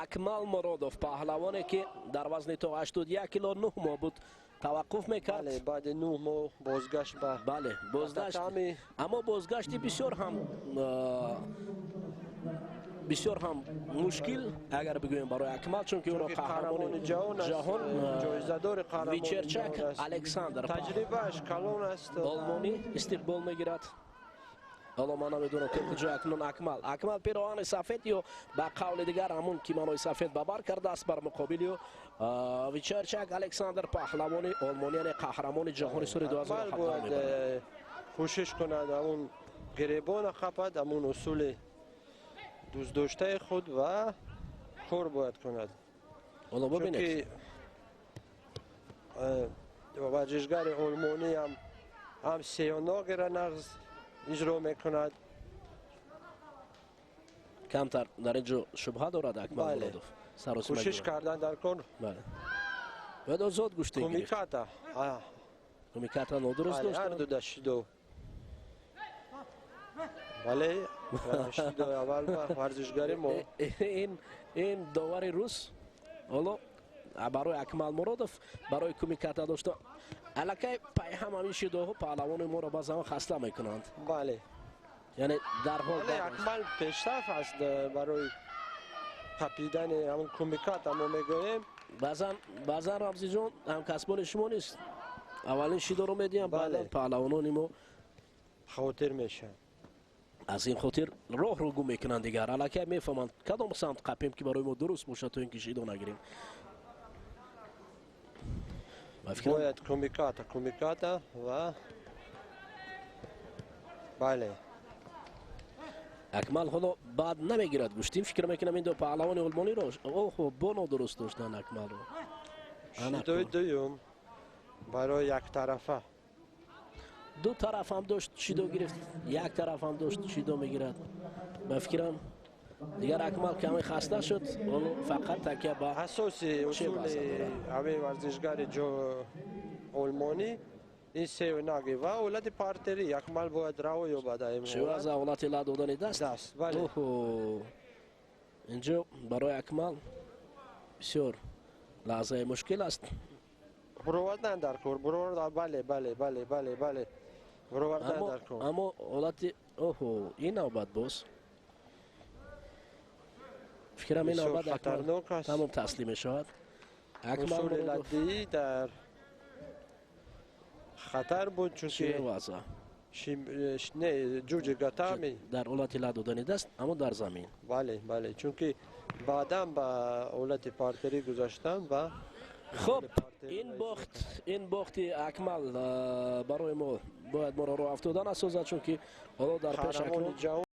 Акмал Муродов, паҳлавоне ки дар вазни то 81 кило 9 моҳ буд таваққуф мекард. Бале, баъди 9 моҳ бозгашт ба бале, бозгашт, аммо бозгашти бисёр ҳам мушкил, агар бигӯем, барои Акмал, чунки ӯро қаҳрамони ҷаҳон ҷоизадори Вичерчак Александр, таҷрибааш калон аст, олмонӣ истиқбол мегирад. Ҳоло ман намедонам, то куҷо акнун Акмал пироҳани сафед ё ба қавли дигар ҳамун кимонои сафед ба бар кардааст, бар муқобили ӯ Вичерчак Александр, паҳлавони олмонӣ, яъне қаҳрамони ҷаҳони соли 2017. Кӯшиш кунад, ҳамун гиребона қапад, ҳамун усули дӯстдоштаи худ ва кор бояд кунад. Ҳоло бибинед. Варзишгари олмонӣ ҳам сеёногира нағз иҷро мекунад. Камтар дар ин ҷо шубҳа дорад Акмал Муродов. Кӯшиш кардан дар кор. Бале, бояд озод гӯшти. Кумиката. Кумиката нодуруст дошт. Ҳарду дашидо, бале, шидои аввал ба варзишгари мо. Ин довари рус ҳоло барои Акмал Муродов барои кумиката дошта. Аллакай пайҳам ҳамин шидоҳо паҳлавони моро баъзан хаста мекунанд. Бале. Яъне дарҳол Акмал пешраф аст барои қапидани ҳамун кумиката мо мегӯем. Баъзан, Рамзиҷон, ҳамкасбони шумо нест, аввалин шидоро медиҳам, баъдан паҳлавонони мо хотир мешаванд. Аз ин хотир роҳро гум мекунанд дигар, аллакай мефаҳманд, кадом самт қапем, ки барои мо дуруст бошад, то ин ки шидо нагирем. Бояд кумиката ва бале. Акмал ҳоло баъд намегирад гӯштин, фикр мекунам, ин ду паҳлавони олмониро. Оҳо, бо нодуруст доштан Акмалро. Шидои дуюм барои яктарафа. Ду тараф ҳам дошт, шидо гирифт, як тараф ҳам дошт, шидо мегирад. Ба фикрам, дигар Акмал каме хаста шуд, ҳоло фақат такя ба Асоси усули ҳамин варзишгари олмонӣ ин сеюнаги ва ҳолати партери. Акмал бояд раҳо ёбад. Шева аз ҳолати ла додани даст. Даст, бале. Инҷо барои Акмал бисёр лаҳзаи мушкил аст. Буровардан дар кор, буровардан, бале, бале, бале, бале, бале, буровардан дар кор. Аммо ҳолати, оҳо, ин навбат боз, фикрам, ин навбат хатарнок аст. Тамом, таслим мешавад. Усули ладдиҳӣ дар хатар буд, чунки не ҷуҷи гатами. Дар ҳолати ла додани даст, аммо дар замин. Бале, бале, чунки баъдан ба ҳолати партерӣ гузаштан ва Хуб, ин бохти Акмал барои мо бояд моро роҳ афтода насозад, чунки ҳоло дар пеш Қаҳрамони ҷаҳон.